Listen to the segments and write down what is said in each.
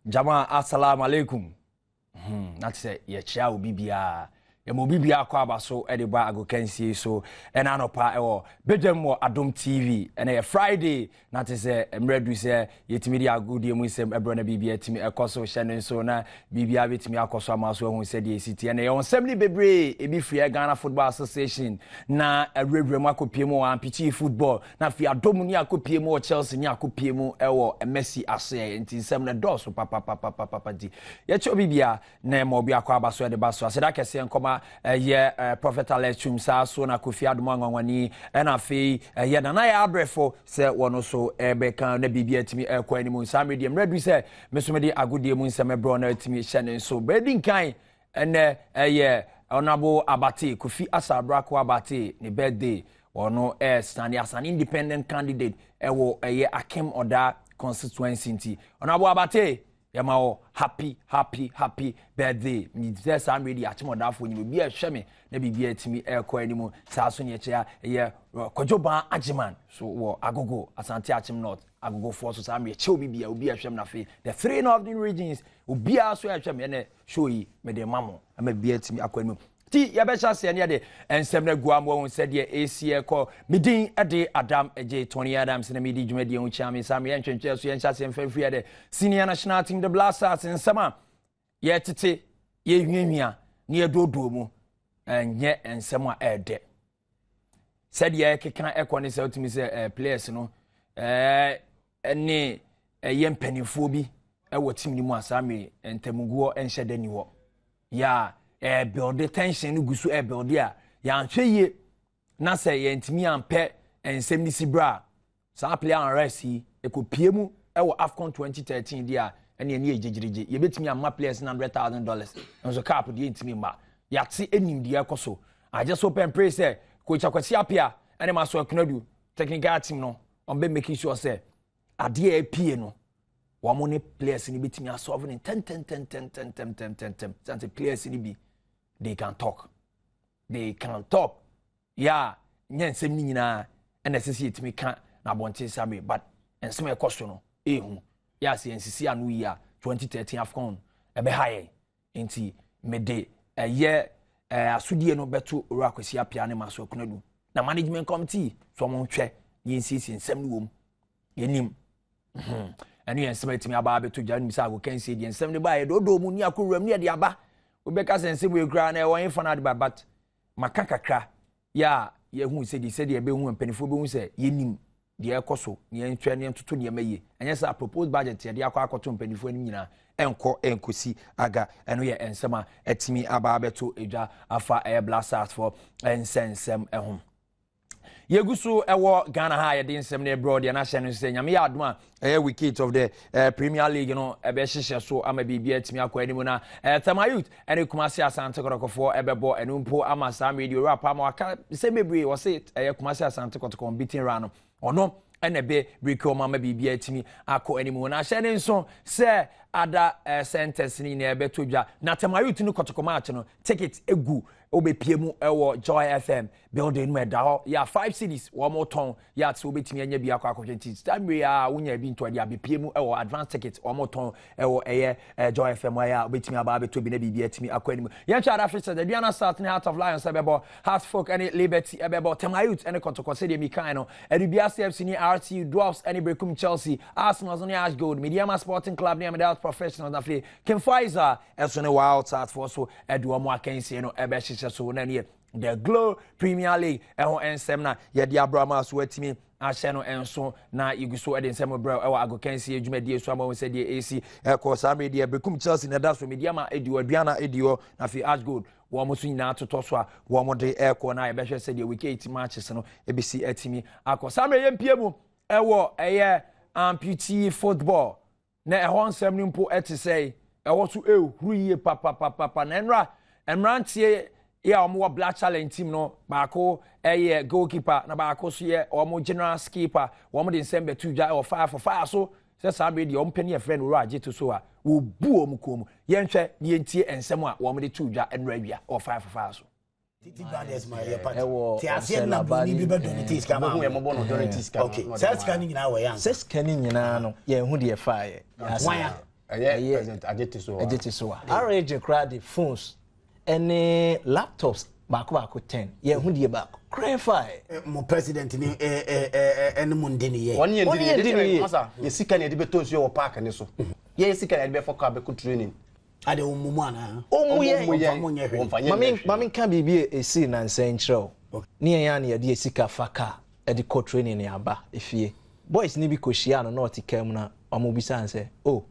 Jama, assalamu alaikum. Na te sɛ yɛkyea obi biara, yɛma obi biara kɔ aba so de ba agokansie so ɛna anɔpa ɛwɔ badwam wɔ Adom TV. Ɛna yɛ Friday, na te sɛ mmerɛ du sɛ yɛtumi de agodie mu nsɛm ɛbrɛ na biribi atumi ɛkɔ so. Hyɛ no nso na biribiara bɛtumi akɔ so ama so ahu sɛdeɛ ɛsi teɛ. Na yɛwɔ nsɛm no bebree, ebi firi Ghana Football Association na awurawura mu akɔpie mu wɔ amputee football, na afei adom ne akɔpie mu wɔ Chelsea ne akɔpie mu ɛwɔ Messi aseɛ. Nti nsɛm no dɔɔso papapapapapa, nti yɛkyɛ obi bia na ɛma obi akɔ aba so ɛde ba so. Aseda kɛseɛ nkɔma ɛyɛ Prophet Alex Twum, saa so na Kofi Adom Anwanwani, ɛna afei ɛyɛ Nana yɛ abrɛfo sɛ wɔno so ɛbɛka na biribi atumi ɛkɔ anim. Saa mmerɛ deɛ, mmerɛ du sɛ me so mede agodie mu nsɛm ɛbrɛ na atumi hyɛ ne nso. Bɛdi nkan, ɛnɛ ɛyɛ Honourable Abate Kofi Asabrako Abate ne birthday. Ɔno ɛsane as an independent candidate ɛwɔ ɛyɛ Akim Oda constituency. Nti Honourable Abate, yɛma wɔ happy, happy, happy birthday. Sɛ saa mmerɛ di Akyem Ɔdafoɔ nyim obi a ɛhwɛ me na biribi atumi ɛrekɔ anim. Saa so ne ɛkyɛ ɛyɛ Kwadwo Ban Agyeman so wɔ Agogo, Asante Akyem North Agogofoɔ so. Saa mmerɛ kyɛ obi bia, obi a ɛhwɛ me na afei the three northern regions, obiara so ɛhwɛ me. Ɛnɛ show yi mede ma mo ama biribi atumi akɔ anim, ti yɛbɛhyɛ aseɛ ne yɛde nsɛm no agu ama wɔn sɛdeɛ ɛsi ɛkɔ. Medin de Adam Agye Tony Adams na medi dwumadie ho kyia me. Saa meyɛ ntwentwɛn so, yɛnhyɛ aseɛ mfa mfiri yɛde senior national team, the Black Stars, nsɛm a yɛtete, yɛhwiahwia ne yɛdoodoo mu. Ɛnyɛ nsɛm a ɛɛdɛ sɛdeɛ ɛkeka ɛkɔ ne sɛ wotumi sɛ players no ɛne ɛyɛ mpanimfoɔ bi ɛwɔ team no mu a saa mmere ntamuguɔ nhyɛ da ni hɔ yɛ a ɛɛbuild tension no gu so, ɛɛbuild a yɛanhwɛ yie na sɛ yɛntumi ampɛ nsɛm no si berɛ a saa player unrest yi ɛkɔpie mu ɛwɔ AFCON 2013 deɛ a, ɛne ɛne yɛ gyegyegye. Yɛbɛtumi ama players $100,000 nso cap deɛ ntumi mma. Yɛate anim deɛ ɛkɔ so agye so pɛmpere sɛ Coach Akwasi Apia ɛne ma so akunadu technical team no ɔmbɛ making sure sɛ adeɛ a ɛpie no, wɔn ne players no bɛtumi asolve ne ntɛntɛntɛntɛntɛntɛntɛntɛm sɛ players no bi, they can talk, they can talk. Yɛ a nyɛ nsɛm no nyinaa ɛna ɛsɛ sɛ yɛtumi ka na abɔnten sabe, but nsɛm a ɛkɔ so no ehu yɛ ase nsisi ano yi a 2013 AFCON ɛbɛha yɛn. Nti mede ɛyɛ asodie no bɛto Owura Akwasi Apia ne Maso Akunadu na management committee so wɔn nhwɛ yɛnsiesie nsɛm no wɔ mu. Yɛnim ɛno yɛ nsɛm a ɛtumi aba abɛto dwa. Nim sɛ agokansie deɛ, nsɛm no ba yɛ doodoo mu ne akɔwuram ne yɛde aba. Wobɛka sɛ nsɛm wei koraa na ɛwɔ hefa no ade ba, but maka kakra yɛ a yɛhu sɛdeɛ yɛbɛhu mpanimfoɔ bɛhu sɛ yɛnim deɛ ɛkɔ so ne yɛntwɛ ne yɛntoto nneɛma yie. Ɛnyɛ sɛ proposed budget yɛde akɔ akɔto mpanimfoɔ anim nyinaa ɛnkɔ ɛnkɔsi aga. Ɛno yɛ nsɛm a ɛtumi aba abɛto edwa afa ɛyɛ Black Stars foɔ nsɛnsɛm ɛho. Yɛgu so ɛwɔ Ghana ha a yɛde nsɛm no ɛbrɛ deɛ n'ahyɛ no sɛ Nyame yɛ adom a ɛyɛ week 8 of the Premier League no ɛbɛhyehyɛ so ama biribi atumi akɔ anim na Tema Youth ɛne Kumase Asante Kɔtɔkɔfoɔ ɛbɛbɔ. Ɛno mpo ama saa mmerɛ deɛ, owura pa ma waka sɛ bebree wɔse ɛyɛ Kumase Asante Kɔtɔkɔ beating run no, ɔno ɛna ɛbɛ break ɔmo ama biribi atumi akɔ anim. Na ahyɛ ne nso sɛ ada centers ne nyinaa ɛbɛto dwa na Tema Youth no Kɔtɔkɔ match no ticket egu wobɛpie mu ɛwɔ Joy FM building mu, ɛda hɔ yɛ 5 cedis wɔn tɔn yɛ ate wobɛtumi anya bi akɔ akɔhwɛ. Nti saa mmiri a wonya bi ntɔ de abɛpie mu ɛwɔ advance ticket wɔn tɔn ɛwɔ ɛyɛ Joy FM ɛyɛ a wobɛtumi aba abɛtɔ bi na biribi atumi akɔ anim. Yɛn twɛ ada fixtures: Aduana Stars ne Heart of Lions ɛbɛbɔ, Hearts Folk ɛne Liberty ɛbɛbɔ, Tema Youth ɛne Kɔtɔkɔ sɛdeɛ mi kan no, Edubiase FC ne RTU, Dwarfs ɛne Brekum Chelsea, Arsenal ne Ash Gold, Medeama Sporting Club ne Amedals Professionals, na afei King Faisal ɛso ne Wild Stars foɔ so ɛde wɔn akansie no ɛbɛhyehyɛ so. Na neɛ the Glo Premier League ɛho nsɛm na yɛde abrama so atumi ahyɛ no nso na yɛgu so de nsɛm brɛ ɛwɔ agokansie dwumadie so ama wɔn sɛdeɛ ɛsi ɛkɔ. Saa mmerɛ deɛ, Bekum Chelsea na ɛda so, Medeama edi hɔ, Aduana edi hɔ, na afei Ash Gold wɔn nso nyinaa totɔ so a wɔn de ɛkɔ na yɛbɛhwɛ sɛdeɛ week 8 matches no ebesi atumi akɔ. Saa mmerɛ yɛmpie mu ɛwɔ ɛyɛ amputee football na ɛhɔ nsɛm no mpo ɛte sɛ ɛhɔ so ehuru yie papapapa. Na nnra mmeranteɛ yi a wɔwɔ Black Challenge team no, baako ɛyɛ goalkeeper na baako nso yɛ wɔn general skipper, wɔn de nsɛm bɛto dwa ɛwɔ Fire for Fire so sɛ saa bere deɛ wɔn pɛ ne yɛfrɛ no Owura Agye to so a wɔbu wɔn kɔn mu. Yɛnhwɛ ne yɛntie nsɛm a wɔn de to dwa nnra awia ɛwɔ Fire for Fire so. Titi Brothers ma yɛ party. Ɛwɔ Ti aseɛ na broni bi bɛ donate sika ma Ɔbɛhu yɛ mɔbɔ no donate sika no. Okay, sɛ sika ni nyinaa wɔ yɛ ansa. Sɛ sika no nyinaa no, yɛn ho deɛ faayɛ. Wan a? Ɛyɛ President Adjetey Sowah. Adjetey Sowah. RAG koraa de phones ɛne laptops baako baako 10 yɛn ho deɛ baako koraa fa ɛ. Mo president ni ɛne mo ndi ne yɛ. Wɔn yɛn Wɔn di yɛn ne di ne yie. yie. Masa yɛ sika na yɛde bɛtɔ nsuo wɔ park ne so. Yɛ sika na yɛde bɛfɔ kaa bɛkɔ training. Ade wɔn mu mu anaa? Ɔmu yɛ. Ɔmo Ɔmfa mo nyɛ hwee. Wɔmfa nyɛ Maame hwee. maame nka biribi a esi nansa nkyerɛ o. Ne yɛn a na yɛde yɛ sika fa kaa ɛde kɔ training ne aba efie. Boys ni bi kɔ hyia no na ɔte kaa mu na ɔmo bisa n sɛ, "Oh,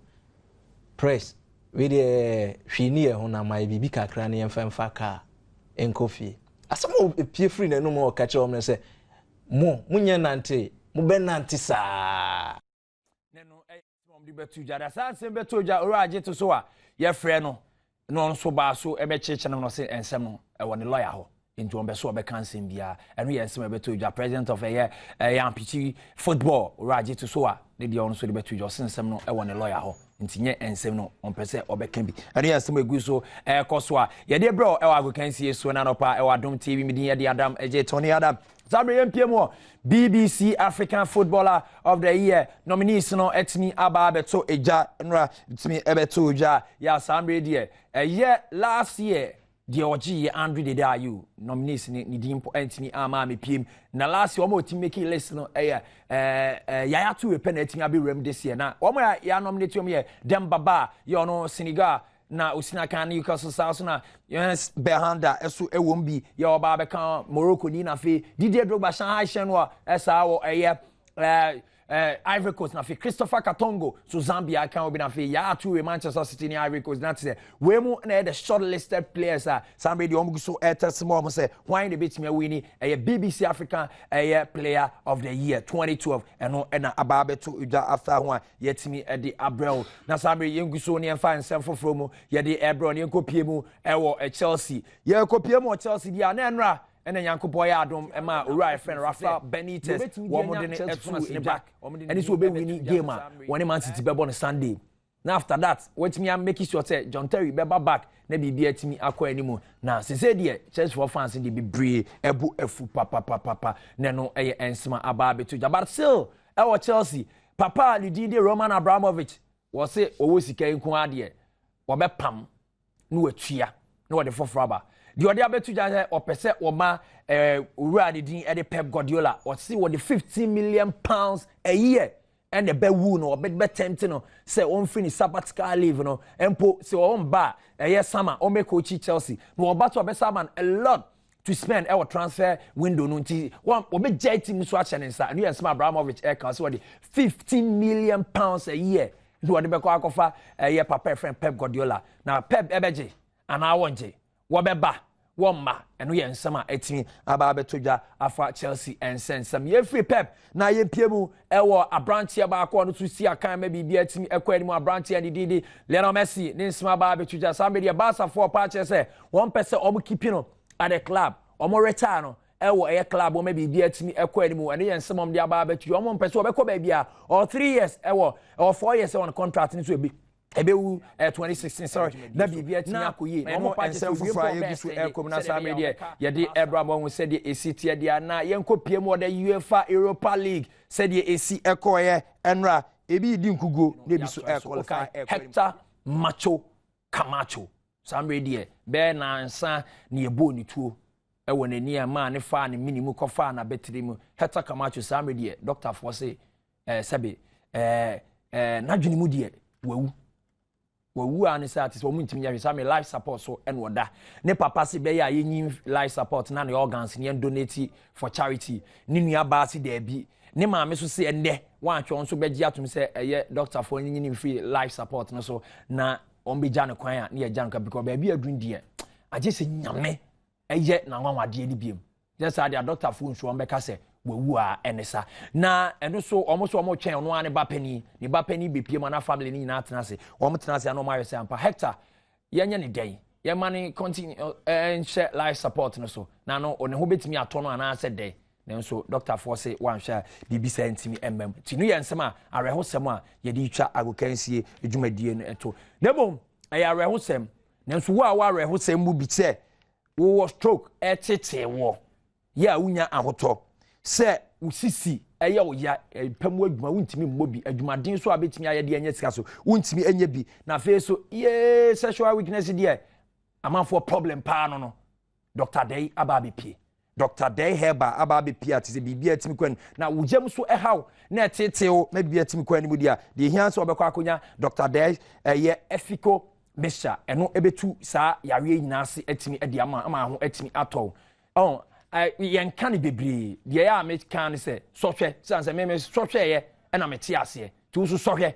press wei deɛ, hwee ni yɛn ho na ma yɛ biribi kakra ne yɛmfa mfa kaa nkɔ fie." Asɛm a epie firi n'anum a ɔka kyerɛ wɔn no sɛ, "Mo monyɛ nante, mo bɛ nante saa." Ne no ɛyɛ wɔn de bɛto dwa da saa nsɛm bɛto dwa. Owura agye to so a yɛfrɛ no na ɔno nso baa so ɛbɛkyekyere no sɛ nsɛm no ɛwɔ ne lawyer hɔ, nti wɔn bɛ so ɔbɛka nsɛm biara. Ɛno yɛ nsɛm a ɛbɛto dwa. President of ɛyɛ Ampikyi Football, owura agye to so a ne deɛ ɔno nso de bɛto dwa, ɔse nsɛm no ɛwɔ ne lawyer hɔ, nti nyɛ nsɛm no ɔmpɛ sɛ ɔbɛka bi. Ɛno yɛ nsɛm a egu so ɛkɔ so a yɛde brɛ ɛwɔ agokansie so na anɔpa ɛwɔ Adom TV. Mi din yɛde Adam ɛgye Tony Adam. Saa bere yɛn pie mu wɔ BBC African Footballer of the Year nominees no ɛtumi aba abɛto egya nnora, ɛtumi ɛbɛto egya yɛ. Saa bere deɛ, ɛyɛ last year deɛ ɔgye yɛ Andre Dede Ayew nominees ne din mpo ɛntumi ama amepiem. Na last year wɔn a wɔtumi make list no ɛyɛ ɛɛ ɛɛ Yaya Toure pɛ na ɛtumi abɛwura mu this year. Na wɔn a yɛ nominate wɔn yɛ Demba Ba, yɛ ɔno Senegal na osina kan Newcastle, saa so na Younès Belhanda ɛso ɛwɔ mu bi, yɛ ɔbaa bɛka Morocco ni, na afei Didier Drogba, Shanghai Shenhua, ɛsaa wɔ ɛyɛ Ivory Coast, na afei Christopher Katongo so Zambia kan obi, na afei Yaya Toure, Manchester City ne Ivory Coast. Na te sɛ wei mu na ɛyɛ the shortlisted players a saa bere deɛ wɔn gu so ɛtɛsi mu wɔn sɛ hwan na ebetumi awin ɛyɛ BBC African ɛyɛ Player of the Year 2012. Ɛno ɛna aba abɛto dwa afa ho a yɛtumi ɛde abrɛw. Na saa bere yɛn gu so ne yɛmfa nsɛm foforɔ mu yɛde ɛbrɛw ne yɛnkɔ pie mu ɛwɔ Chelsea. Yɛkɔ pie mu wɔ Chelsea deɛ a, na ɛnora ɛna Nyankopɔn yɛ adom ɛma owura yɛfrɛ no Rafa Benitez, wɔn de ne ɛto ne back ɛne sɛ wɔbɛwin game a wɔne Man City bɛbɔ no Sunday, na after that wɔatumi make sure sɛ John Terry bɛba back na biribi atumi akɔ anim. Na sese deɛ, Chelsea fo fans deɛ bebree ɛbu afu papapapapa na ɛno ɛyɛ nsɛm aba abɛto dwa. But still ɛwɔ Chelsea, papa a ne din de Roman Abramovich, wɔse wɔwɔ sika yi nko adeɛ, wɔbɛpam na watua na wɔde foforɔ aba. Deɛ ɔde abɛto dwa sɛ ɔpɛ sɛ ɔma owura ne din ɛde Pep Guardiola. Ɔsi wɔde £15 million a year ɛna ɛbɛwu no, ɔbɛ bɛtɛnti no sɛ ɔnfiri ne sabbatical leave no mpo sɛ ɔnba a ɛyɛ summer ɔmɛ coach Chelsea, na ɔba so ɔbɛsa ama a lot to spend ɛwɔ transfer window no, nti wɔn ɔbɛgya team so ahyɛ ne nsa. Ɛno yɛ nsɛm Abramovich ɛka sɛ wɔde £15 million a year nti wɔde bɛkɔ akɔfa ɛyɛ papa ɛfrɛ Pep Guardiola. Na Pep ɛbɛgye anaa wɔngye, wɔbɛba wɔmma, ɛno yɛ nsɛm a ɛtumi aba abɛto dwa afa Chelsea nsɛnsɛm. Yɛfiri Pep na yɛpie mu ɛwɔ aberanteɛ baako a ɔno nso si akan ma biribi atumi ɛkɔ anim, aberanteɛ ne din de Lionel Messi. Ne nsɛm aba abɛto dwa saa mbɛ deɛ, Barcafoɔ pa kyerɛ sɛ wɔn pɛ sɛ wɔn keep no at the club, wɔn retire no ɛwɔ ɛyɛ club wɔn biribi atumi ɛkɔ anim. Ɛno yɛ nsɛm wɔn de aba abɛto dwa. Wɔn mpɛ sɛ wɔbɛkɔ baabi a ɔwɔ 3 years ɛwɔ 4 years ɛwɔ ne contract no so ebi ɛbɛwu 2016, sorry, na biribi atumi akɔ yie na wɔn nsɛm foforɔ a yɛgu so ɛkɔm. Na saa mmerɛ deɛ, yɛde ɛbra mo ɔho sɛdeɛ esi teɛ deɛ, na yɛnkɔ pie mu wɔ the UEFA Europa League, sɛdeɛ esi ɛkɔɔyɛ ɛnora. Ebi di nkuguo na ebi so ɛqualify. Hector Macho Camacho, saa mmerɛ deɛ, bɛyɛ nansa na yɛbɔɔ ne tuo ɛwɔ n'ani a maa ne faa ne mini mu kɔfaa n'abɛtiri mu. Hector Camacho, saa mmerɛ deɛ, dɔktafoɔ se sɛbe ɛɛ ɛɛ n'adwene mu deɛ wawu. Wawu a ne sɛ ate sɛ wɔn ntumi nyɛ hwee. Saa mmerɛ life support so ɛna ɔda. Ne papa se bɛyɛ a yɛnyi life support na ne organs ne yɛn donate for charity. Ne nua baa se daabi. Ne maame so se ɛnɛ wɔantwɛ wɔn nso bɛgye atum sɛ ɛyɛ dɔktafoɔ ne nyini mfiri life support no so na wɔn bɛgya ne kwan a ne yɛgya no ka, because baabi aduru deɛ, agye sɛ Nyame ɛyɛ n'anwanwadeɛ no biem yɛ saa deɛ, adɔktafoɔ nso wɔn bɛka sɛ wawu a ɛne sa. Na ɛno so wɔn so wɔn twɛn ɔno ara ne ba panin. Ne ba panin bepie mu ana family ne nyinaa tena ase, wɔn tena ase ana wɔn ayɛ sɛ ampa Hector yɛnyɛ ne dɛn, yɛma ne continue ɛnhyɛ life support no so na no ne ho bɛtumi atɔ no anaasɛ dɛn. Nanso dɔktafoɔ se wanhwɛ a biribi sɛ ntumi mmam nti no yɛ nsɛm a awerɛhosɛm a yɛde twa agokansie dwumadie no ɛto. Na mmom ɛyɛ awerɛhosɛm, nanso wo a wo awerɛhosɛm mu bi sɛ wowɔ stroke ɛtetee wɔ yɛ a wonya ahotɔ sɛ wo sisi. ɛyɛ wo ya, ɛpɛ mu adwuma wontumi mmɔ bi, adwumaden so a bɛtumi ayɛ deɛ ɛnyɛ sika so wontumi ɛnyɛ bi. Na afei so yee, sexual weakness deɛ, amanfoɔ problem paa no. Dr. Dei aba abɛpie, Dr. Dei Herbal aba abɛpie a te sɛ biribi atumi kɔ anim na wo gyam so ɛhaw na ɛtetew na biribi atumi kɔ anim deɛ a, deɛ ehia sɛ ɔbɛkɔ akɔnya Dr. Dei ɛyɛ Efiko mixture, ɛno ɛbɛtu saa yareɛ nyinaa ase, atumi ɛde ama ho atumi atɔ ɔn. Yɛnka no bebree deɛ, ɛyɛ a meka ne sɛ sɔhwɛ siane sɛ meme sɔhwɛeɛ ɛna mete aseɛ, nti wo so sɔhwɛ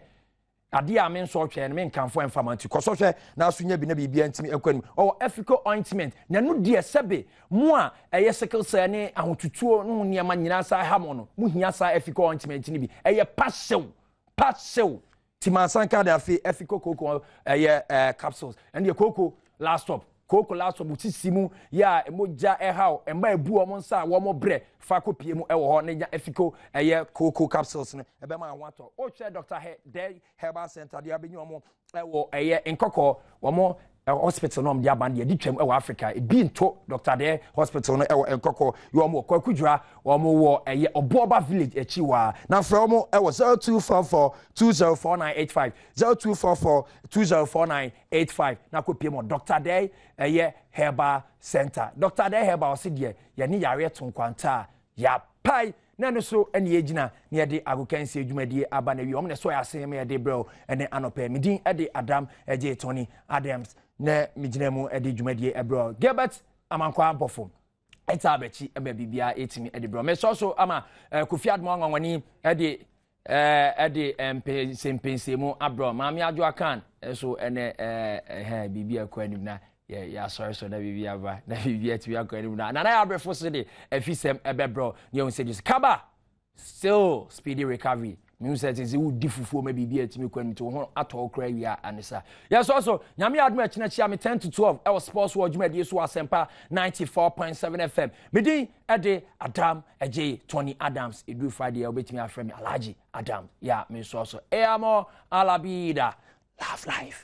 adeɛ a me nsɔ hwɛ no, menkamfo ɛmfa ma, nti kɔsɔhwɛ na so nya bi na biribia ntumi ɛkɔ anim. Ɔwɔ Efiko ointment na ɛno deɛ, sɛbe mo a ɛyɛ sickle cell ne ahotutuo ne ho nneɛma nyinaa saa ha mo no, mo hia saa Efiko ointment no bi, ɛyɛ pahyew pahyew timansan ka de. Afei Efiko koko ɛyɛ capsules, ɛno deɛ koko last stop, koko last stop sisi mu yɛ a mogya ɛhaw ɛmba ebu wɔn nsa a wɔn brɛ fa kɔ pie mu ɛwɔ hɔ ne nya Efiko ɛyɛ koko capsules no, ɛbɛma àwọn atɔ. Ɔhwɛ Dr. Dei Herbal Center deɛ, abɛnyi wɔn ɛwɔ ɛyɛ Nkɔkɔ wɔn hospital no, wɔn de aba deɛ de twam ɛwɔ Africa ebi nto Dr. Dei Hospital no ɛwɔ Nkɔkɔ yɛ. Wɔn wɔ Kwakudwara, wɔn wɔ ɛyɛ Ɔboɔba Village akyi waa, na frɛ wɔn ɛwɔ 0244204985, 0244204985 na kɔ pie mu Dr. Dei ɛyɛ Herbal Center. Dr. Dei Herbal ɔsi deɛ yɛne yareɛ to nkwanta a yɛapae na ɛno so ɛne yɛgyina na yɛde agokansie dwumadie aba na wie. Wɔn na ɛsɔ yɛ ase ma yɛde brɛw ɛne anɔpɛ. Medin ɛde Adam ɛgye Tony Adams na megyina mu ɛde dwumadie ɛbrɛw. Gilbert Amankwa Abɔfo ɛta abɛkyi ɛma biribiara ɛtumi ɛde brɛw. Mesɔ so ama Kofi Adom Anwanwani ɛde mpɛnsɛmpɛnsɛmu abrɛw. Maame Adwo Akan ɛso ɛnɛ ɛhɛn biribi ɛkɔ anim na yɛ yɛasɔre so na biribi aba na biribi atumi akɔ anim na nana yɛ abrɛfo so de ɛfi sɛm ɛbɛbrɛw ne yɛn sɛ kaba still speedy recovery. Mehu sɛ sɛ wodi fufuo ma biribi atumi kɔ anim nti wo ho atɔ wo koraa wie a anesa. Yɛsɔ so Nyame adom akyina kyia me 10 to 12 ɛwɔ Sports Wɔ dwumadie so wɔ Asɛmpa 94.7 FM. Medin ɛde Adam ɛgye Tony Adams. Ɛduru Friday a, wobɛtumi afrɛ me Alhaji Adam. Yɛ a mesɔ so ɛamɔ alabida love life.